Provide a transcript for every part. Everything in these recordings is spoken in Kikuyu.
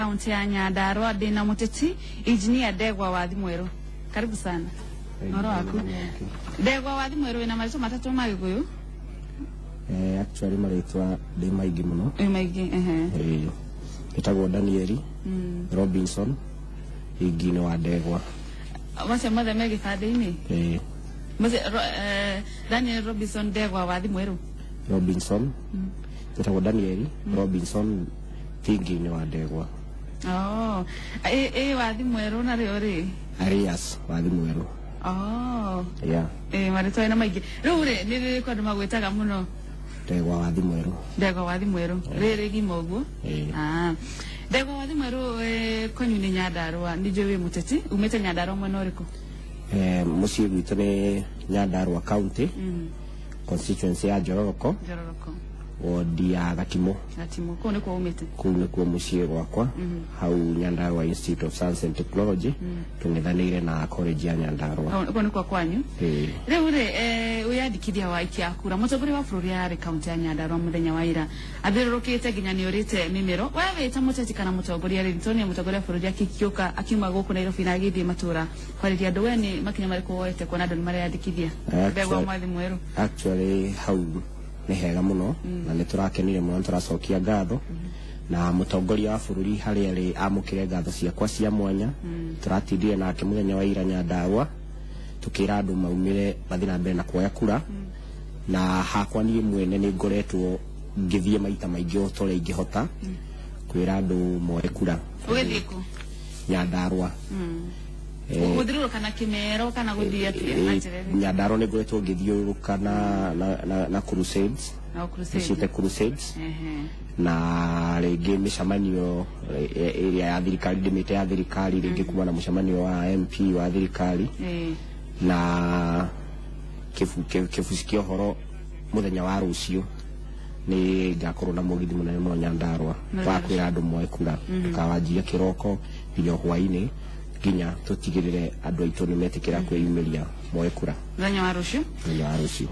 Kaunti ya Nyandarua ndina muteti Engineer Ndegwa wa Thimweru. Karibu sana. Ũhoro waku? Ndegwa wa Thimweru, wĩna marĩtwa matatũ ma Gĩkũyũ? Actually marĩtwa ndĩ maingĩ mũno. Wĩ maingĩ, ehe. Ĩtagwo Danieli Robinson Ingi-inĩ wa Ndegwa. Macio mothe me gĩbandĩ-inĩ? Eh. Macio, Daniel Robinson Ndegwa wa Thimweru. Robinson, ĩtagwo Danieli Robinson Thingi-inĩ wa Ndegwa. Oh. Ĩ wa Thimweru narĩo rĩ? Arias wa Thimweru. Oh. Yeah. Marĩtwa ĩno maingĩ. Rĩu rĩ, nĩ rĩrĩkũ andũ magwĩtaga mũno? Ndegwa wa Thimweru. Ndegwa wa Thimweru. Rĩrĩ gima ũguo? Eh. Ah. Ndegwa wa Thimweru, kwanyu nĩ Nyandarũa, nĩ njũĩ wĩ mũteti, umĩte Nyandarũa mwena ũrĩkũ? Mũciĩ gwitũ nĩ Nyandarua County, constituency ya Njororoko, Njororoko. Wodi ya Gatimũ. Gatimũ. Kũu nĩkuo umĩte? Kũu nĩkuo mũciĩ gwakwa, hau Nyandarua Institute of Science and Technology, tũng'ethanĩire na college ya Nyandarua. Kũu nĩkuo kwanyu? Eh. Rĩu rĩ, wĩyandĩkithia wa aikia a kura, mũtongoria wa bũrũri arĩ kaunti ya Nyandarua mũthenya wa ira, athiũrũrũkĩte nginya nĩ ũrĩte mĩmero. We wĩ ta mũteti kana mũtongoria rĩ, nĩtũronire mũtongoria wa bũrũri akĩũka akiuma gũkũ Nairobi na agĩthiĩ matũra kwarĩria andũ, we nĩ makinya marĩkũ woete kuona andũ nĩ mareyandĩkithia? Ndegwa Mwathi Mwerũ. Actually hau nĩ hega mũno na nĩ tũrakenire mũno, nĩ tũracokia ngatho na mũtongoria wa bũrũri harĩa arĩ amũkĩre ngatho ciakwa cia mwanya. Tũratindire nake mũthenya wa ira Nyandarua, tukĩra andũ maumĩre mathiĩ na mbere na kuoya kura, na hakwa niĩ mwene nĩ ngoretwo ngĩthiĩ maita maingĩ o ta ũrĩa ingĩhota kwĩra andũ moe kura. Ũgĩthiĩ kũ? Nyandarua. Gũthiũrũrũka na kĩmero kana gũthiĩ atĩa na njĩra ĩrĩkũ? Nyandarua nĩ ngoretwo ngĩthiũrũrũka na crusades. Na crusade. Nĩciĩte crusades. Na rĩngĩ mĩcemanio ĩrĩa ya thirikari, ndĩmĩte ya thirikari, rĩngĩ kuma na mũcemanio wa MP wa thirikari na kĩbuci kĩa ũhoro, mũthenya wa rũciũ nĩ ngakorwo na mũgithi mũnene mũno Nyandarua wa kwĩra andũ moe kura. Tũkawanjia kĩroko nginya hwaĩ-inĩ, nginya tũtigĩrĩre andũ aitũ nĩ metĩkĩra kwĩyumĩria moe kura. Mũthenya wa rũciũ? Mũthenya wa rũciũ.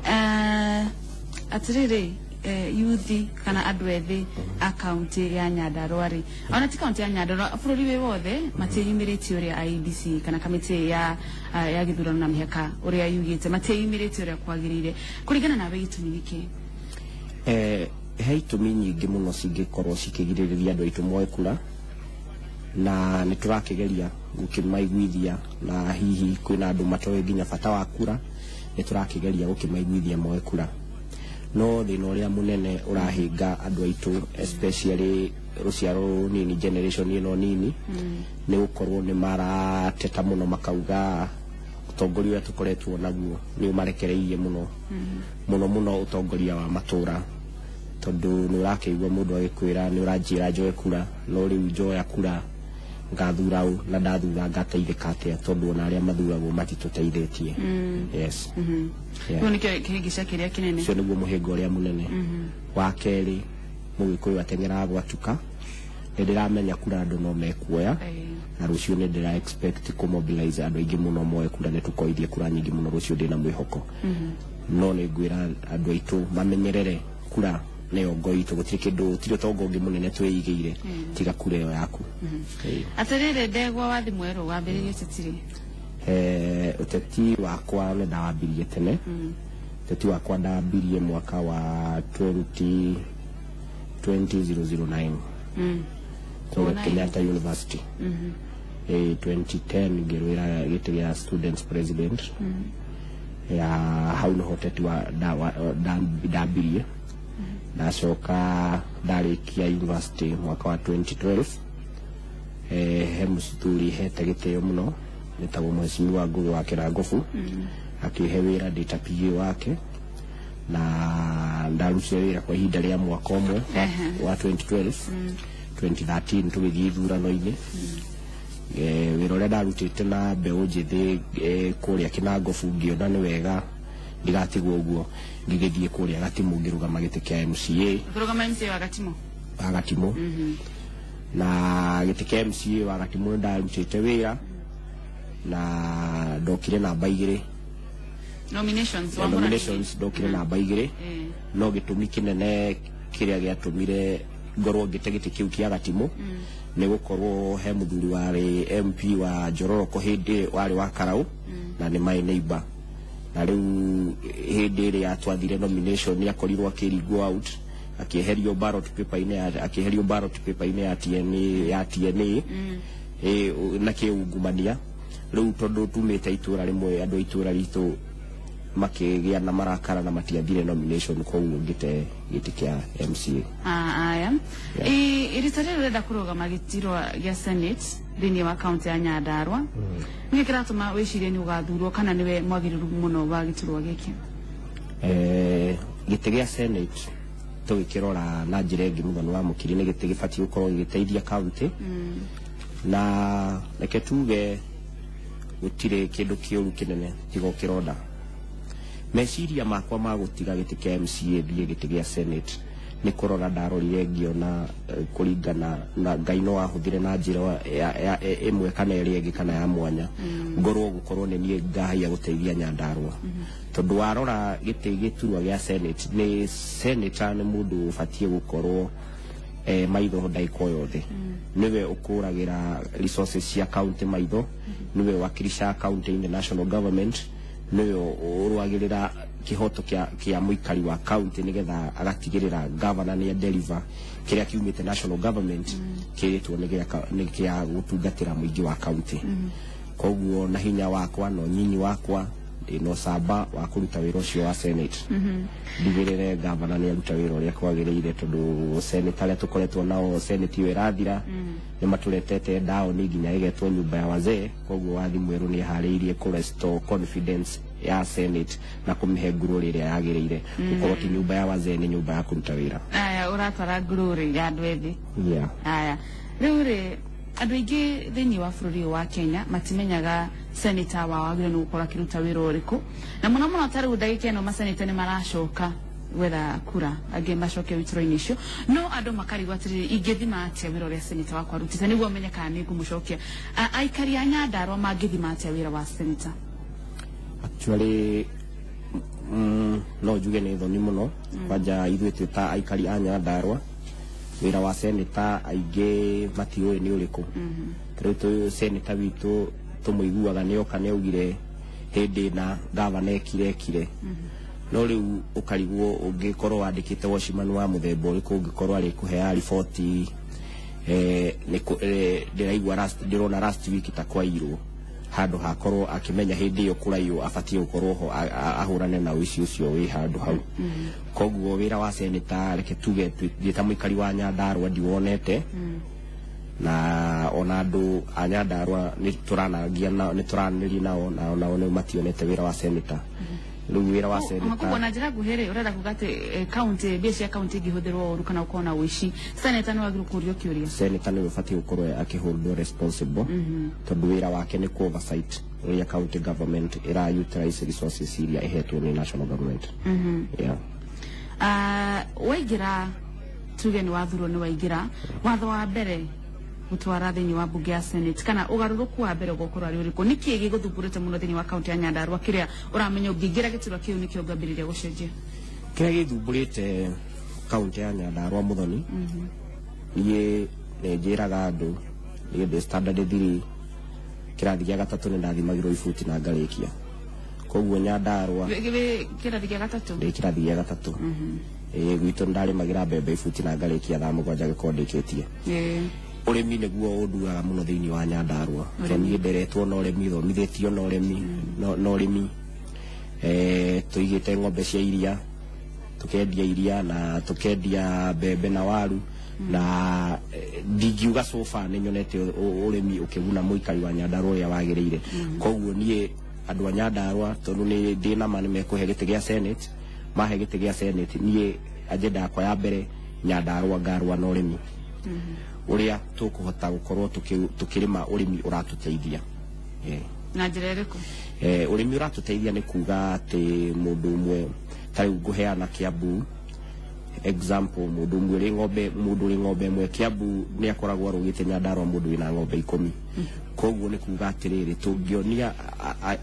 Atĩrĩrĩ, yuthi kana andũ ethĩ a kaunti ya Nyandarua rĩ, ona ti kaunti ya Nyandarua, bũrũri wĩ wothe, matiĩyumĩrĩtie ũrĩa IEBC kana kamĩtĩ ya gĩthurano na mĩhaka ũrĩa yugĩte, matiĩyumĩrĩtie ũrĩa kwagĩrĩire. Kũringana nawe, gĩtũmi nĩ kĩĩ? He itũmi nyingĩ mũno cingĩkorwo cikĩgirĩrĩria andũ aitũ moe kura, na nĩ tũrakĩgeria gũkĩmaiguithia, na hihi kwĩna andũ matoĩ nginya bata wa kura, nĩ tũrakĩgeria gũkĩmaiguithia moe kura. No thĩna ũrĩa mũnene ũrahĩnga andũ aitũ, especially rũciaro rũrũ nini, generation ĩno nini, nĩ gũkorwo nĩ marateta mũno, makauga ũtongoria ũrĩa tũkoretwo naguo nĩ ũmarekereirie mũno mũno mũno, ũtongoria wa matũra, tondũ nĩ ũrakĩigua mũndũ agĩkwĩra, nĩ ũranjĩra njoe kura, no rĩu njoya kura ngathura ũ, na ndathura ngateithĩka atĩa, tondũ ona arĩa mathuragwo matitũteithĩtie? Yes. Yeah. Kĩu nĩkĩo kĩhĩngĩca kĩrĩa kĩnene. Ũcio nĩguo mũhĩnga ũrĩa mũnene. Wa kerĩ, Mũgĩkũyũ ateng'eraga gwatuka. Nĩ ndĩramenya kura andũ no mekuoya, na rũciũ nĩ ndĩra expect kũmobilize andũ aingĩ mũno moe kura. Nĩ tũkoithie kura nyingĩ mũno rũciũ, ndĩna mwĩhoko. No nĩ ngwĩra andũ aitũ mamenyerere kura, nĩyo ngo itũ. Gũtirĩ kĩndũ, gũtirĩ ũtonga ũngĩ mũnene twĩigĩire tiga kura ĩyo yaku. Atĩrĩrĩ, Ndegwa wa Thimwerũ, wambĩrĩirie ũteti rĩ? Ũteti wakwa nĩ ndawambirie tene. Ũteti wakwa ndambirie mwaka wa 20 2009 kũrĩa 09. Kenyatta University. 2010 ngĩrũĩra gĩtĩ gĩa students president. Ya hau nĩho ũteti wa ndambirie. Ndacoka ndarĩkia university mwaka wa 2012, he mũcithuri hete gĩtĩo mũno nĩtagwo Mheshimiwa Ngugi wa Kĩrangobu, akĩhe wĩra ndĩ ta PA wake, na ndarutire wĩra kwa ihinda rĩa mwaka ũmwe wa 2012. 2013 tũgĩthiĩ ithurano-inĩ. Wĩra ũrĩa ndarutĩte na mbeũ njĩthĩ kũrĩa Kĩnangobu, ngĩona nĩ wega ndigatigwo ũguo, ngĩgĩthiĩ kũrĩa Gatimũ ngĩrũgama gĩtĩ kĩa MCA. Kũrũgama MCA wa Gatimũ? Wa Gatimũ. Na gĩtĩ kĩa MCA wa Gatimũ nĩ ndarutĩte wĩra na ndokire namba 2. Nominations? Ya nominations ndokire namba 2. No gĩtũmi kĩnene kĩrĩa gĩatũmire ngorwo ngĩte gĩtĩ kĩu kĩa Gatimũ Nĩ gũkorwo he mũthuri warĩ MP wa Njororoko hĩndĩ warĩ wa Karau na nĩ my neighbor, na rĩu hĩndĩ ĩrĩa twathire nomination nĩ akorirwo akĩringwo out, akĩeherio ballot paper-inĩ akĩeherio ballot paper-inĩ ya TNA, ya TNA na kĩungumania. Rĩu tondũ tumĩte itũra rĩmwe, andũ a itũra ritũ makĩgĩa na marakara na matiathire nomination, koguo ngĩte gĩtĩ kĩa MCA. Aya. Rita rĩrĩ ũrenda kũrũgama gĩtirwa gĩa Senate thĩinĩ wa kaunti ya Nyandarua, nĩkĩ kĩratũma wĩcirie nĩ ũgathurwo kana nĩwe mwagĩrĩru mũno wa gĩturwa gĩkĩ? Gĩtĩ gĩa Senate tũgĩkĩrora na njĩra ĩngĩ, Mũthoni wa Mũkiri, nĩ gĩtĩ gĩbatiĩ gũkorwo gĩgĩteithia kaunti, na reke tuge gũtirĩ kĩndũ kĩũru kĩnene tiga ũkĩronda. Meciria makwa ma gũtiga gĩtĩ kĩa MCA thiĩ gĩtĩ gĩa Senate nĩ kũrora ndarorire ngĩona, kũringana na Ngai no ahũthĩre na njĩra ya ĩmwe kana ĩrĩa ĩngĩ kana ya mwanya, ngorwo gũkorwo nĩ niĩ ngahaiya gũteithia Nyandarua, tondũ warora gĩtĩ gĩturwa gĩa Senate, nĩ senator nĩ mũndũ ũbatiĩ gũkorwo maitho ndagĩka o yothe, nĩwe ũkũragĩra resources cia county maitho, nĩwe wakilisha county in the national government, nĩwe ũrũagĩrĩra kĩhoto kĩa mũikari wa county, nĩgetha agatigĩrĩra governor nĩ deliver kĩrĩa kiumĩte national government kĩrĩtwo nĩ kĩa gũtungatĩra mũingĩ wa county. Koguo na hinya wakwa na ũnyinyi wakwa ndĩna ũcamba wa kũruta wĩra ũcio wa Senate, ndigĩrĩre gavana nĩ aruta wĩra ũrĩa kwagĩrĩire, tondũ Senate arĩa tũkoretwo nao Senate ĩyo ĩrathira nĩ matũretete down nginya ĩgetwo nyumba ya wazee. Koguo wathi mwerũ nĩ ĩharĩirie kũ restore confidence ya Senate na kũmĩhe glory ĩrĩa yagĩrĩire, gũkorwo ti nyumba ya wazee, nĩ nyumba ya kũruta wĩra. Aya, ũratwara glory ya andũ ethĩ. Yeah. Aya, rĩu rĩ, andũ aingĩ thĩinĩ wa bũrũri ũyũ wa Kenya matimenyaga senator wao agĩrĩirwo nĩ gũkorwo akĩruta wĩra ũrĩkũ, na mũno mũno ta rĩu ndagĩka ĩno maseneta nĩ maracoka gwetha kura, angĩ macoke iturwa-inĩ icio, no andũ makarigwo atĩrĩrĩ, ingĩthima atĩa wĩra ũrĩa senator wakwa arutĩte nĩguo menye kana nĩ ngũmũcokia? Aikari a Nyandarua mangĩthima atĩa wĩra wa senator? Actually, no njuge nĩ thoni mũno kwanja ithuĩ twĩ ta aikari a Nyandarua, wĩra wa senator aingĩ matiũĩ nĩ ũrĩkũ. Rĩu tũ senator witũ tũmũiguaga nĩ oka nĩ augire hĩndĩ na gavana ekire, no rĩu ũkarigwo ũngĩkorwo wandĩkĩte watchman wa mũthemba ũrĩkũ ũngĩkorwo arĩkũheaga riboti. Ndĩraigua ndĩrona last week ta kwairwo handũ hakorwo akĩmenya hĩndĩ ĩyo kũraiywo abatiĩ gũkorwo ho ahũrane na ũici ũcio wĩ handũ hau. Koguo wĩra wa senator, reke tuge ndĩ ta mũikari wa Nyandarua ndiwonete, na ona andũ a Nyandarua nĩ tũranangia nao, nĩ tũranĩria nao, na onao nĩ mationete wĩra wa senator. Rĩu wĩra wa Koguo senator na njĩra nguhĩ rĩ, ũrenda kuga atĩ county, mbia cia county ingĩhũthĩrwo ũru kana gũkorwo na ũici, senator nĩ wagĩrĩirwo kũũrio kĩũria? Senator nĩwe ũbatiĩ gũkorwo akĩholdwo responsible, tondũ wĩra wake nĩ ku oversight ũrĩa county government ĩra utilize resources iria ĩhetwo nĩ national government, yeah. Waingĩra, tuge nĩ wathurwo, nĩ waingĩra, watho wa mbere gũtwara thĩinĩ wa mbunge ya Senate kana ũgarũrũku wa mbere ũgũkorwo arĩ ũrĩkũ? Nĩ kĩĩ gĩgũthumbũrĩte mũno thĩinĩ wa kaunti ya Nyandarua kĩrĩa ũramenya ũngĩingĩra gĩturwa kĩu nĩkĩo ngambĩrĩria gũcenjia? Kĩrĩa gĩthumbũrĩte kaunti ya Nyandarua, Mũthoni, niĩ nĩ njĩraga andũ niĩ ndĩ standard 3, kĩrathi gĩa gatatũ, nĩ ndathimagĩrwo ibuti na ngarĩkia. Koguo Nyandarua Wĩ kĩrathi gĩa gatatũ? Ndĩ kĩrathi gĩa gatatũ. Ĩĩ, gwitũ nĩ ndarĩmagĩra mbembe ibuti na ngarĩkia thaa 7 gĩkorwo ndĩkĩtie. Ũrĩmi nĩguo ũnduaga mũno thĩinĩ wa Nyandarua, tondũ niĩ nderetwo na ũrĩmi, thomithĩtio na ũrĩmi, na ũrĩmi. Tũigĩte ng'ombe cia iria, tũkendia iria na tũkendia mbembe na waru, na ndingiuga so far nĩ nyonete ũrĩmi ũkĩguna mũikari wa Nyandarua ũrĩa wagĩrĩire. Koguo niĩ andũ a Nyandarua, tondũ nĩ ndĩ nama nĩ mekũhe gĩtĩ gĩa Senate, mahe gĩtĩ gĩa Senate, niĩ agenda yakwa ya mbere Nyandarua ngarũa na ũrĩmi, ũrĩa tũkũhota gũkorwo tũkĩrĩma ũrĩmi ũratũteithia. Na njĩra ĩrĩkũ? Ũrĩmi ũratũteithia nĩ kuga atĩ mũndũ ũmwe, ta rĩu ngũheana Kiambu example, mũndũ ũmwe ũrĩ ng'ombe, mũndũ ũrĩ ng'ombe ĩmwe Kiambu nĩ akoragwo arũgĩte Nyandarua mũndũ wĩna ng'ombe 10. Koguo nĩ kuga atĩrĩrĩ, tũngĩonia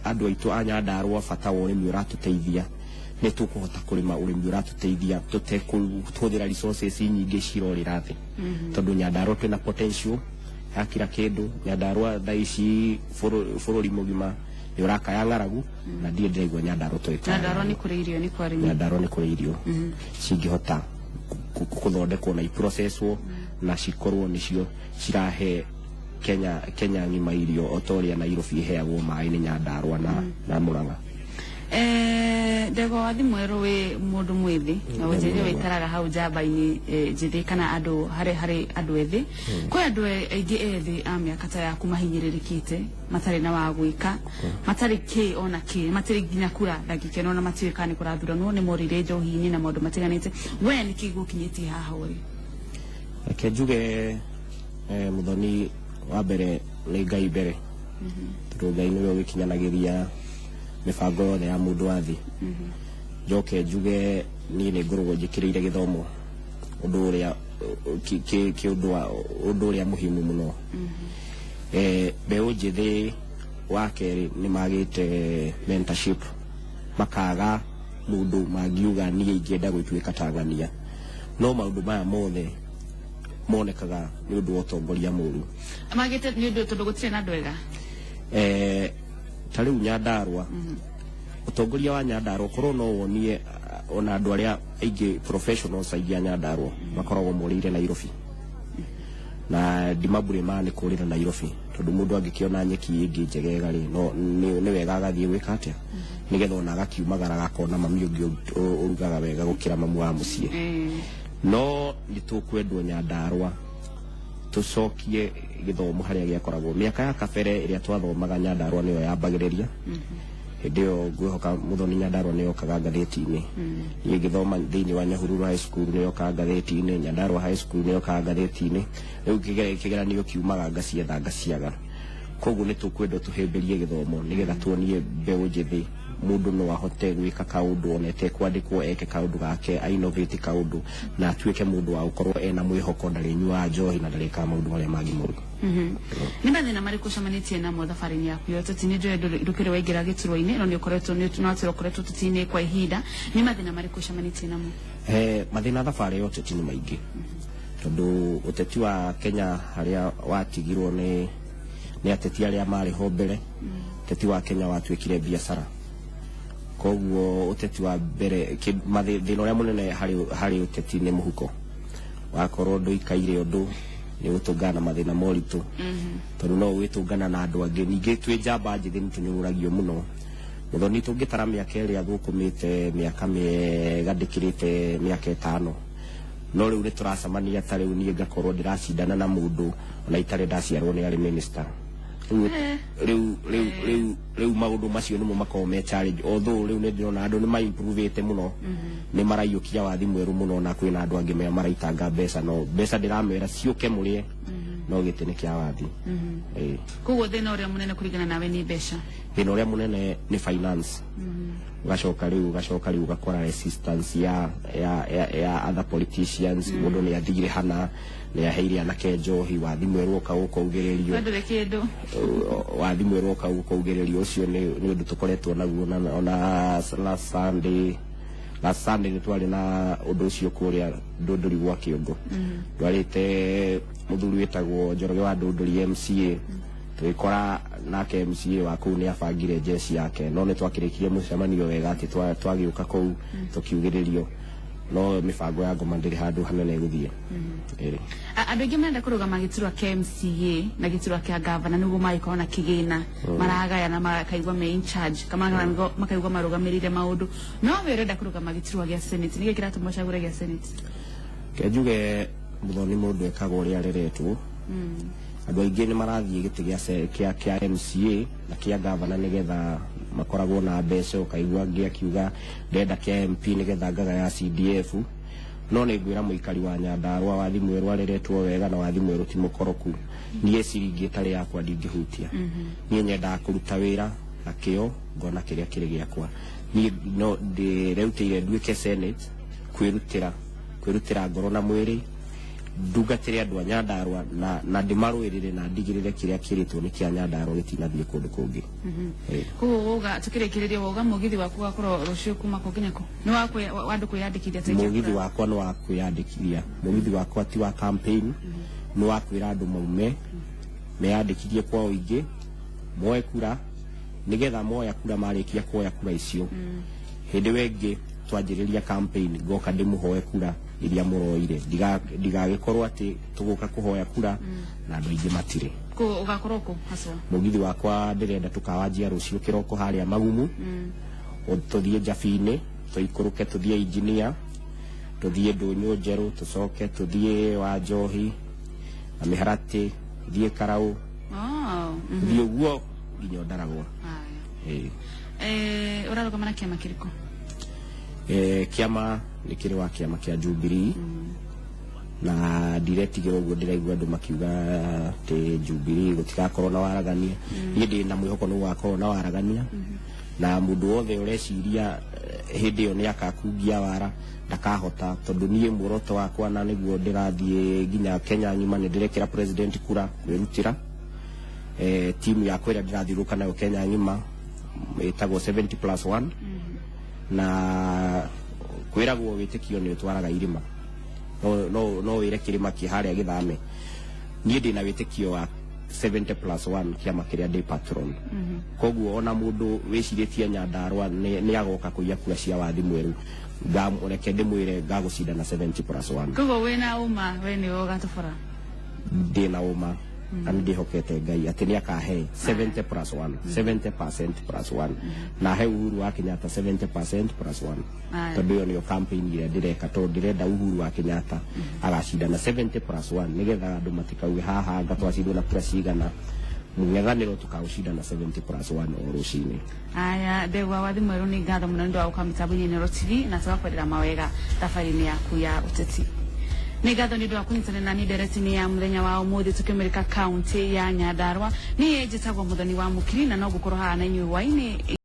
andũ aitũ a Nyandarua bata wa ũrĩmi ũratũteithia, nĩ tũkũhota kũrĩma ũrĩmi ũratũteithia tũtekũhũthĩra resources nyingĩ cirorĩra thĩ, tondũ Nyandarua twĩna potential. Ya kila kĩndũ. Nyandarua thaa ici bũrũri mũgima nĩ ũrakaya ng'aragu, na ndirĩ ndĩraigua Nyandarua tũgĩkaya. Nyandarua nĩ kũrĩ irio, nĩ kwarĩmi. Nyandarua nĩ kũrĩ irio cingĩhota gũthondekwo na iprocesswo na cikorwo nĩcio cirahe Kenya ng'ima irio, o ta ũrĩa Nairobi ĩheagwo maĩ nĩ Nyandarua na Murang'a. Ndegwa wa Mwerũ, wĩ mũndũ mwĩthĩ na ũnjĩrire wĩikaraga hau njamba-inĩ njĩthĩ kana andũ harĩ andũ ethĩ. Kwĩ andũ aingĩ ethĩ a mĩaka ta yaku mahinyĩrĩrĩkĩte, matarĩ na wa gwĩka, matarĩ kĩ ona kĩ, matirĩ nginya kura ndangĩkena ona matiũĩ kana nĩ kũrathuranwo, nĩ morĩire njohi-inĩ na maũndũ matiganĩte. We nĩkĩ gũkinyĩtie haha ũrĩ? Reke njuge, Muthoni, wa mbere nĩ Ngai mbere, tondũ Ngai nĩwe ũgĩkinyanagĩria mĩbango yothe ya mũndũ wa thĩ. Njoke njuge niĩ nĩ ngoragwo njĩkĩrĩire gĩthomo, ũndũ ũrĩa kĩ ũndũ wa ũndũ ũrĩa muhimu mũno. Mbeũ njĩthĩ, wa kerĩ, nĩ magĩte mentorship, makaga mũndũ mangiuga niĩ ingĩenda gũtuĩka ta ng'ania. No maũndũ maya mothe monekaga nĩ ũndũ wa ũtongoria mũru. Magĩte nĩ ũndũ tondũ gũtirĩ na andũ ega? Ta rĩu Nyandarua, ũtongoria wa Nyandarua, korwo no wonie ona andũ arĩa aingĩ, professionals aingĩ a Nyandarua makoragwo morĩire Nairobi, na ndimabure nĩ kũrĩra Nairobi, tondũ mũndũ angĩkĩona nyeki ĩngĩ njegega rĩ, no nĩ wega agathiĩ gwĩka atĩa, nĩgetha ona agakiumagara agakona mami ũngĩ ũrugaga wega gũkĩra mamu wa mũciĩ. No nĩ tũkwendwo Nyandarua tũcokie gĩthomo harĩa gĩakoragwo mĩaka ya kabere ĩrĩa twathomaga. Nyandarua nĩyo yambagĩrĩria hĩndĩ ĩyo, ngwĩhoka Mũthoni, Nyandarua nĩ yokaga ngathĩti-inĩ. Niĩ ngĩthoma thĩinĩ wa Nyahururu High School nĩ yokaga ngathĩti-inĩ, Nyandarua High School nĩ yokaga ngathĩti-inĩ. Rĩu kĩgeranio kiumaga ngacietha ngaciaga. Koguo nĩ tũkwendwo tũhĩmbĩrie gĩthomo nĩgetha tuonie mbeũ njĩthĩ mũndũ no ahote gwĩka kaũndũ ona etekwandĩkwo, eke kaũndũ gake, innovate kaũndũ na atuĩke mũndũ wa gũkorwo ena mwĩhoko, ndarĩnyuaga njohi na ndarĩkaga maũndũ marĩa mangĩ moru. Nĩ mathĩna marĩkũ ũcemanĩtie namo thabarĩ-inĩ yaku ya ũteti? Nĩ njũĩ ndũkĩrĩ waingĩra gĩturwa-inĩ, no nĩ ũkoretwo nĩ no atĩ ũkoretwo ũteti-inĩ kwa ihinda. Nĩ mathĩna marĩkũ ũcemanĩtie namo? Mathĩna thabarĩ ya ũteti nĩ maingĩ, tondũ ũteti wa Kenya harĩa watigirwo nĩ ateti arĩa marĩ ho mbere, ũteti wa Kenya watuĩkire biacara. Koguo ũteti wa mbere, thĩna ũrĩa mũnene harĩ ũteti nĩ mũhuko. Wakorwo ndũikaire ũndũ, nĩ ũgũtũngana na mathĩna moritũ, tondũ no ũgĩtũngana na andũ angĩ. Ningĩ twĩ njamba njĩthĩ nĩ tũnyũrũragio mũno. Mũthoni, tũngĩtara mĩaka ĩrĩa thũkũmĩte, mĩaka mĩega ndĩkĩrĩte mĩaka 5, no rĩu nĩ tũracemania. Ta rĩu niĩ ngakorwo ndĩracindana na mũndũ ona itarĩ ndaciarwo nĩ arĩ minister. Rĩu rĩu maũndũ macio nĩmo makoragwo me challenge, although rĩu nĩ ndĩrona andũ nĩ ma-improvĩte mũno, nĩ maraiyũkia wathi mwerũ mũno, na kwĩna andũ angĩ maraitanga mbeca, no mbeca ndĩramera ciũke mũrĩe, no gĩtĩ nĩ kĩa wathi. Ĩĩ. Koguo thĩna ũrĩa mũnene kũringana nawe nĩ mbeca? Thĩna ũrĩa mũnene nĩ finance. Ũgacoka rĩu ũgakora resistance ya other politicians. Mũndũ nĩ athire hana, nĩ aheire anake njohi, wathi mwerũ ũka ũkaugĩrĩrio. Ndũrĩ kĩndũ. Wathi mwerũ ũka ũkaugĩrĩrio. Ũcio nĩ ũndũ tũkoretwo naguo ona last Sunday nĩ twarĩ na ũndũ ũcio kũrĩa Ndũndũri gwa Kĩongo. Ndwarĩte mũthuri wĩtagwo Njoroge wa Ndũndũri, MCA, tũgĩkora nake MCA wa kũu nĩ abangire jeshi yake, no nĩ twakĩrĩkirie mũcemanio wega atĩ twagĩũka kũu tũkiugĩrĩrio, no mĩbango ya ngoma ndĩrĩ handũ hanene ĩgũthiĩ. Ĩĩ. Andũ aingĩ marenda kũrũgama gĩturwa kĩa MCA na gĩturwa kĩa gavana nĩguo magĩkorwo na kĩgĩna maragaya na makaigua me in charge, kana makaigua marũgamĩrĩire maũndũ. No we ũrenda kũrũgama gĩturwa gĩa Senate, nĩkĩ kĩratũma ũcagũre gĩa Senate? Ke njuge, Mũthoni, mũndũ ekaga ũrĩa areretwo. Andũ aingĩ nĩ marathiĩ gĩtĩ gĩa MCA na kĩa gavana nĩgetha makoragwo na mbeca. Ũkaigua angĩ akiuga ndenda kĩa MP nĩgetha ngagaya CDF. No nĩ ngwĩra mũikari wa Nyandarua, wathi mwerũ areretwo wega na wathi mwerũ ti mũkoroku. Niĩ ciringi ĩtarĩ yakwa ndingĩhutia. Niĩ nyendaga kũruta wĩra na kĩo, ngona kĩrĩa kĩrĩ gĩakwa. Niĩ no ndĩreutĩire nduĩke Senate kwĩrutĩra ngoro na mwĩrĩ, ndungatĩre andũ a Nyandarua na ndĩmarũĩrĩre na ndigĩrĩre kĩrĩa kĩrĩtwo nĩ kĩa Nyandarua gĩtinathiĩ kũndũ kũngĩ. Ĩĩ. Koguo wauga, tukĩrĩkĩrĩria, wauga mũgithi waku wakorwo rũciũ kuma kũ nginya kũ? Nĩ wa andũ kwĩyandĩkithia ta Mũgithi wakwa nĩ wa kwĩyandĩkithia. Mũgithi wakwa ti wa campaign, nĩ wa kwĩra andũ maume. Meyandĩkithie kwa ũingĩ, moe kura, nĩgetha moya kura, marĩkia kuoya kura icio, hĩndĩ ĩyo ĩngĩ twanjĩrĩria campaign ngoka ndĩmũhoe kura iria mũroire. Ndigagĩkorwo atĩ tũgũka kũhoya kura na andũ aingĩ matirĩ. Kũ ũgakorwo kũ haswa? Mũgithi wakwa ndĩrenda tũkawanjia rũciũ kĩroko harĩa Magumu, tũthiĩ Njabi-inĩ, tũikũrũke tũthiĩ Engineer, tũthiĩ Ndũnyũ Njerũ, tũcoke tũthiĩ wa Njohi na Mĩharatĩ, tũthiĩ Karaũ, tũthiĩ ũguo nginya Ndaragwa. Aya. Ĩĩ. Ũrarũgama na kĩama kĩrĩkũ? Kĩama nĩ kĩrĩ wa kĩama kĩa Jubilee, na ndiretigĩra ũguo ndĩraigua andũ makiuga atĩ Jubilee gũtigakorwo na waragania. Niĩ ndĩ na mwĩhoko nĩ gũgakorwo na waragania, na mũndũ wothe ũreciria hĩndĩ ĩyo nĩ akakungia wara ndakahota, tondũ niĩ muoroto wakwa na nĩguo ndĩrathiĩ nginya Kenya ng'ima, nĩ ndĩrekĩra president kura kwĩrutĩra. Timu yakwa ĩrĩa ndĩrathiũrũrũka nayo Kenya ng'ima ĩtagwo 70 plus 1, na kwĩragwo wĩtĩkio nĩ ũtwaraga irĩma. No wĩre kĩrĩma kĩ harĩa gĩthame. Niĩ ndĩna wĩtĩkio wa 70 plus 1, kĩama kĩrĩa ndĩ patron. Koguo ona mũndũ wĩcirĩtie Nyandarũa nĩ agoka kũiya kura cia wathi mwerũ, reke ndĩmwĩre ngagũcinda na 70 plus 1. Koguo wĩna ũma we nĩwe ũgatobora? Ndĩna ũma na nĩ ndĩhokete Ngai atĩ nĩ akahe 70 plus 1, 70% plus 1, na he Uhuru wa Kenyatta 70% plus 1. Aya. Tondũ ĩyo nĩyo campaign ĩrĩa ndĩreka, tondũ ndĩrenda Uhuru wa Kenyatta agacinda na 70 plus 1, nĩgetha andũ matikauge haha anga twacindwo na kura cigana. Mũng'ethanĩro tũkaũcinda na 70 plus 1 o rũcinĩ. Aya, ndegwa wathi mwerũ, nĩ ngatho mũno nĩ ũndũ wa gũka mĩtambo-inĩ Inooro TV, na tũgakwendera mawega thabarĩ-inĩ yaku ya ũteti. Nĩ ngatho nĩ ũndũ wa kũnyitanĩra na niĩ ndereti-inĩ ya mũthenya wa ũmũthĩ tũkĩmũrĩka kaunti ya Nyandarũa. Niĩ njĩtagwo Mũthoni wa Mũkiri, na no ngũkorwo haha na inyuĩ hwaĩ-inĩ.